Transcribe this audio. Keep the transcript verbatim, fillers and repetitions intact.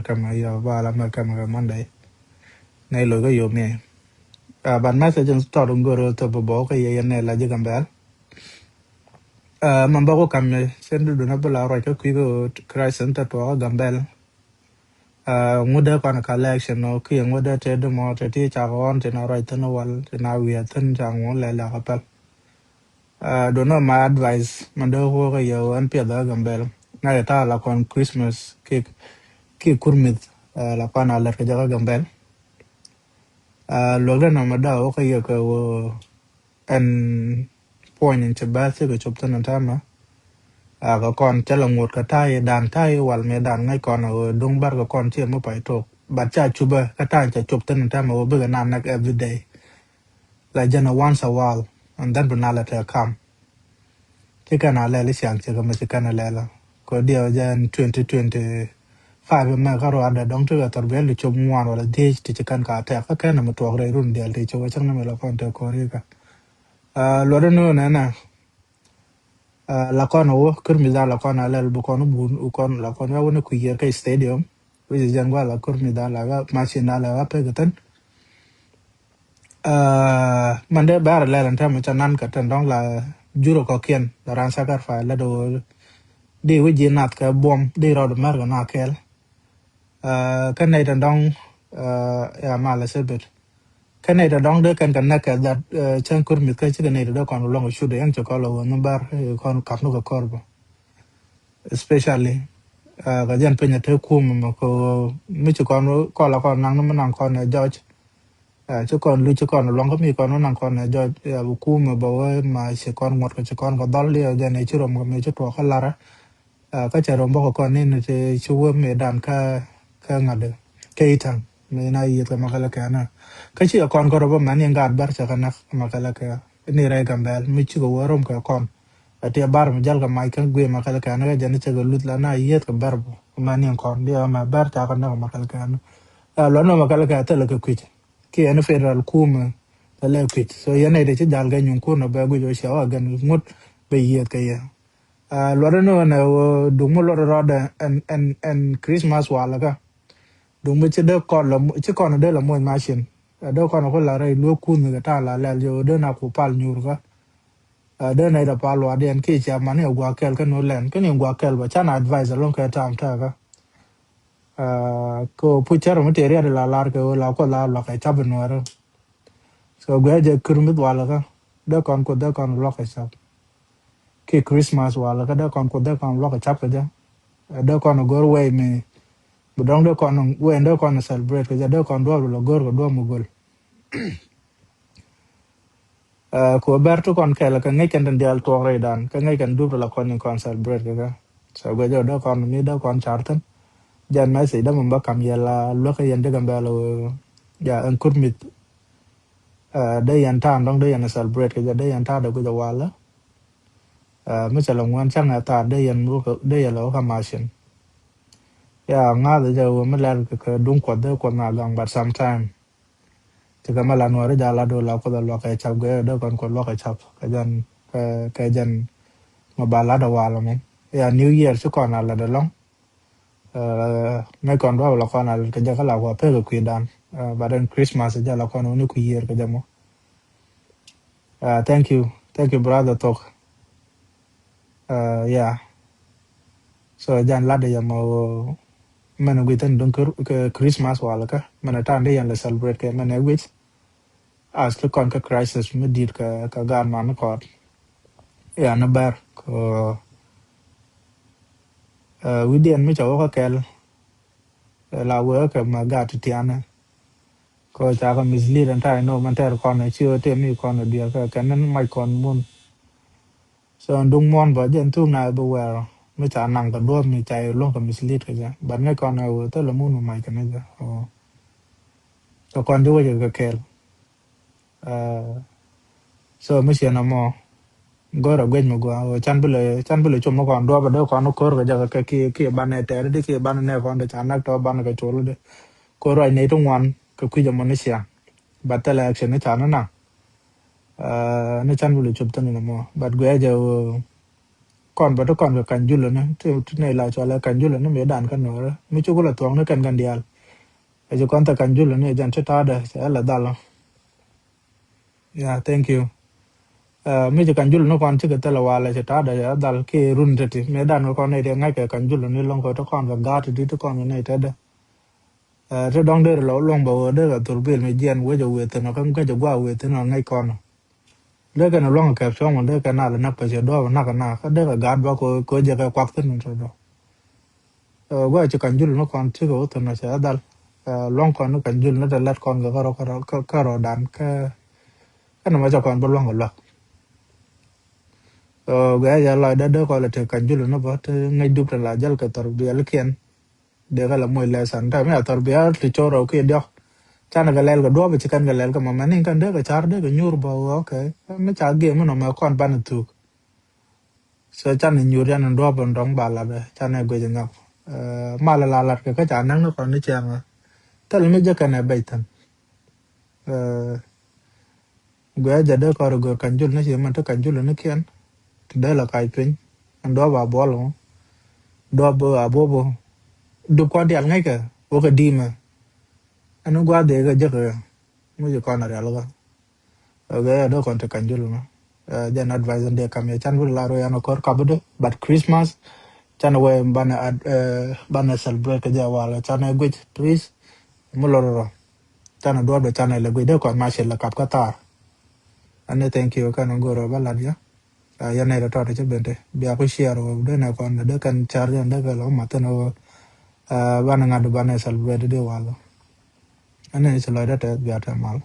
Kama yɔ ba la mɛ kama kɛ Monday. Nɛ loc kä yom yɛ. But message in tɔt in goro thop bɔ kä yɛ yɛ nɛ la ji̱ Gambɛl. Mɛ bä ku kam yɛ cɛn du dun a bi la ruac kä kui̱ kä Christ in tɛ tuɔɔk kä Gambɛl. Ŋut dee kɔn ka election ɔ kiɛ ŋut dee te dum ɔ te ti cak ɣɔn te na ruac thin wal te na wiɛ thin ca ŋu lɛ lɛ ka pɛl. Don't know my advice mɛ dee wok yɛ ɣän piɛth kä Gambɛl. Ŋa̱c ta̱a̱ la kɔn Christmas ki ki kurmith la kɔn a lɛt kɛ jɛ kä Gambɛl. Luɔk dee nɔmɔ da̱a̱ wok yɛ kɛ wä ɛn puɔ̱ny in cɛ bɛ̈th cikɛ cop thin in täämɛ. Kɛ kɔn cä la ŋot kɛ ta̱a̱ i̱ dan ta̱a̱ i̱ wal mëë dan ŋäc kɔn ɛ ɣöö duŋ bär kɛ kɔn ciɛ mi pay tok. But ca cupä kä ta̱a̱ in cɛ cop thin in täämɛ ɣöö bikɛ na näk every day. La jɛn ɛ once a while and then bi na lɛ tɛ kam. Ci kɛn a lɛl i̱ ciaŋ cikɛ mi ci kɛn a lɛl ɛ kɛ diɛ jɛn twenty twenty five mɛ kä ruaadɛ dɔ̱ŋ ti kɛ thɔr bɛl ti cop ŋuan wala dhiec ti ci kɛn ka tɛk kä kɛn mi tuɔk rɛy run diɛl ti ci wä cäŋ ni mi la kɔn tɛ ko̱r ikä. Luɔt ni wä nɛnɛ. La kɔn a wä kär mi dha la kɔn a lɛl bi kɔn wä bun wä kɔn la kɔn wä wä ni kui̱ yier kä stadium. Wi̱c jɛn gua la kär mi dha la wä macin dha la wä pek thin. Mɛn dee bɛr lɛl ɛn tɛmɛ cɛ nan kɛ tɛn dɔŋ la jurɛ kɔkiɛn la ran sacrifice la dee wä di wi̱c ji̱ nath kɛ buɔm di rɔɔd mɛr kɛ na kɛɛl. Kä nɛy tɛn dɔŋ ya mal a cɛ bet. Kä nɛy tɛn dɔŋ dee kɛn kɛ näk kɛ that cɛn kör mith kä cikɛ nɛy tɛn dee kɔn luɔŋ kɛ cut yɛn cɛ kɔl wä ni bɛr kɔn kap ni kɛ kɔr bä. Especially kɛ jɛn piny a te kum mɛ kɛ mi ci kɔn kɔl a kɔn naŋ ni mi naŋ kɔn ɛ jɔc. Ci kɔn luc ci kɔn luɔŋ kä mi kɔn wä naŋ kɔn ɛ jɔc ya bi kum mɛ bä wä ma ci kɔn ŋuɔt kɛ ci kɔn kɛ dhɔl diɛ jɛn ɛ ci rom kɛ mi ci tuɔk kä larä. Kä cɛ rom bä kɛ kɔn ni ni ci wä mi dan kä kä ŋa̱t kä itaŋ mi na yieth kɛ ma kɛ lɛ kɛ na. Kä ci kɛ kɔn kä rɔ bä mɛn in gaat bär cɛ kɛ nak ma kɛ lɛ kɛ ni rɛy Gambɛl mi ci kɛ wä rom kɛ kɔn. Ɛ tiɛ bar mi jäl kɛ mac kä guiɛ ma kɛ lɛ kɛ na kɛ jɛn cɛ kɛ luth la na yieth kɛ bär bä mɛn in kɔn diɛ mɛ bär ca kɛ nak ma kɛ lɛ kɛ na. Luɔt nɔ ma kɛ lɛ kɛ thilɛ kɛ kui̱c. Kiɛ ni federal kumɛ lɛ lɛ kui̱c. So yɛn nɛy ti ci jal kɛ nyuŋ kun ɔ bɛ guic ɔ cia wä gɛn ŋut bɛ yieth kɛ yɛ. Luɔt ni wä nɛ wä duŋ mi luɔt rɔɔdɛ ɛn ɛn ɛn Christmas walɛ kä. Duŋ mi ci dee kɔn lɛ ci kɔn dee lɛ moc macin. Dee kɔn ku la rɛy luek kun kɛ ta̱a̱ la lɛl jɛ wä dee na ku pal nyuur kä. Dee nɛy dɛ pal luaatdiɛn kiɛ cia man iɛ gua̱a̱k kɛl kä nu lɛn kä ni gua̱a̱k kɛl bä can advice alɔŋ kɛ tam tɛɛkä. Kɛ ɣöö puc cär mi tëë riɛt la lar kɛ ɣöö la kuɔth la luak kɛ cap in nuɛɛrä. So guiɛ jɛ kir mi dhualä kä dee kɔn kuoth dee kɔn luak kɛ cap. Ki Christmas walä kä dee kɔn kuoth dee kɔn luak kɛ cap kɛ jɛ. Dee kɔn go̱r wɛy mi bi dɔŋ dee kɔn wɛy dee kɔn celebrate kɛ jɛ dee kɔn duɔp la go̱r kɛ duɔp mi göl. Ku bɛr ti kɔn kɛl kɛ ŋäc kɛn tin diaal tuɔɔk rɛydan kɛ ŋäc kɛn dup ti la kɔn in kɔn celebrate kɛ kɛ. So guɛ jɛ dee kɔn mi dee kɔn car thin. Jɛn message dee mi bä kam yɛl a luäk kɛ yɛn dee kɛn bɛl ja ɛn kut mith. Dee yɛn ta̱a̱n dɔ̱ŋ dee yɛn celebrate kɛ jɛ dee yɛn ta̱a̱ dee guic a walä. Mi cɛ lɛ ŋuan cäŋ ɛ thaar dee yɛn wä dee yɛn lɛ wä kä macin. Ya ŋa̱th jɛ wä mi lɛl kɛ duŋ kuɔth dee kuɔth na gaŋ but sometime. Ti kɛ mɛ la nuɔri jal la dol la kuoth a luak kɛ cap gɛ dee kɔn kuoth luak kɛ cap kɛ jɛn kɛ jɛn mɛ ba lat a wal mɛ. Ya New Year ci kɔn a lat alɔŋ. Mɛ kɔn duɔp la kɔn a lat kɛ jɛ kä la kua pek kɛ kui̱dan. But then Christmas jɛ la kɔn wuni kui̱ year kɛ jɛ mɔ. Thank you, thank you brother Thok. Yeah. So jan lat yɛ mɔ mɛn guic thin duŋ Christmas wal kä mɛn tan di yɛn lɛ celebrate kɛ mɛn guic. As ti kɔn kä crisis mi dit kä kä gaat man kɔt. Ya ni bɛr kɔ wi̱diɛn mi ca wä kä kɛl. La wee kɛ ma gaat ti tianɛ. Kɔ ca kɛ mislead ɛn ta̱a̱ inɔ mɛn tɛr kɔn ɛ ci ɣä tëë mi kɔn ɛ diɛl kɛ kɛn ni mac kɔn mun. So ɛn duŋ muɔ̱n bä jɛn thuk na ɛ bi wɛɛr mi ca naŋ kɛ duɔ̱ɔ̱p mi ca yɛ luɔ̱ŋ kɛ mislead kɛ jɛ but ŋäc kɔn ɛ wee thilɛ mun mi mac kɛ ni jɛ. Kɛ kɔn di wecɛ kɛ kɛɛl. So mi ciɛ nɔmɔ go̱o̱r a guec mi gua can bi lɛ can bi lɛ cum mi kɔn duɔp a dee kɔn ko̱r kɛ jɛ kɛ kiɛ kiɛ banɛ tɛɛr di kiɛ banɛ nɛ kɔn de ca nak tɔ banɛ kɛ col di. Ko̱r ruac nɛy ti ŋuan kɛ kui̱c ɛmɔ ni ciaŋ. But thilɛ action ni ca ni naŋ. Ni can bi lɛ cup thin nɔmɔ but guɛ jɛ Kɔn bä ti kɔn kɛ Ka̱ny Julɛ ni ti ti nɛy la cɔalɛ Ka̱ny Julɛ ni mëë dan kä Nuɔrä mi ci kulɛ thuɔ̱ŋ ni kɛn kɛn diaal. Ɛ ci kɔn thɛ Ka̱ny Julɛ ni ɛ jɛn ti ta̱a̱dɛ cɛ ɛ lɛ dhal ɔ. Yeah, thank you. Ɛ mi ci Ka̱ny Julɛ ni kɔn cikɛ thilɛ walɛ ci ta̱a̱dɛ cɛ ɛ dhal ki run teti mëë dan kɛ kɔn nɛy ti ŋa̱ckɛ Ka̱ny Julɛ ni lɔ̱ŋ kɛ ti kɔn kɛ gaat ti di ti kɔn kɛ nɛy tetdɛ. Ɛ ti dɔ̱ŋ dee rɛ lɔ luɔ̱ŋ bɛ wee dee kɛ thurbil mi jiɛn wecɛ wee thin ɔ kä ŋäcɛ gua̱a̱ wee thin ɔ ŋäc kɔn ɔ. Dee kɛn luaŋ kɛ cuɔ̱ŋ wä dee kɛn al näk pɛ cɛ duɔ̱ɔ̱p näk näk kä dee kɛ gaat bä ko ko jɛ kɛ kuak thin tɔ dɔ. Ɛ gua̱a̱ ci Ka̱ny Julɛ ni kɔn cikɛ wä thin ɔ cɛ dhal. Ɛ luaŋ kɔn ni Ka̱ny Julɛ ni te lɛt kɔn kɛ kärɔ kärɔ kärɔ dan kä kɛn mɛ cɛ kɔn bä luaŋ kɛ luak. Ɛ gua̱a̱ yɛ lɔc dee dee kɔn lɛ te Ka̱ny Julɛ ni bä te ŋäc dup te la jäl kɛ thɔr biɛl kiɛn. Dee kɛ la moc lɛ san ta̱a̱ mi a thɔr bia ti cor rɔw kiɛ diɔk. Canɛ kɛ lɛl kɛ duɔp ci kɛn kɛ lɛl kɛ mɔ mɛn in kɛn dee kɛ car dee kɛ nyuur bä wä okay. Mi ca giɛ mi nɔ mɛ kɔn banɛ thuk. So canɛ nyuur yan in duɔp in dɔŋ ba lat bɛ canɛ guic in ŋak. Mal la lat kɛ kä ca näk ni kɔn ni cɛŋ. Thil mi jɛ kɛn ɛ bec thin. Guɛ jɛ dee kɔr gör Ka̱ny Julɛ ni ci mɛn ti Ka̱ny Julɛ ni kiɛn ti dee la kac piny. Ɛn duɔp a buɔl ŋu duɔp a buɔp dup kɔn dial ŋäckɛ wä kɛ di̱i̱mɛ. Ɛn gua̱a̱th dee kɛ jek kɛ ŋu ci kɔn a rial kä. Guɛ jɛ dee kɔn ti Ka̱ny Julɛ ni jɛn advice in dee kam yɛ can wul la rɔ yan a kɔr kap dee but Christmas can wee banɛ banɛ celebrate kɛ jɛ wal can ɛ guic please. Mi lor rɔ can a duɔp de can a lɛ guic dee kɔn ma cɛ lɛ kap kä thar. Ani thank you kɛn a gor rɔ bä lat yɛ. Yɛn nɛ tɔt cɛ ben te bia ku share wä dee nɛ kɔn dee kɛn car yɛn dee kɛ lɔ ma thin wä. Banɛ ŋa̱t banɛ celebrate dee wal. Ani ci lɔc dee tɛ bia tɛ mal.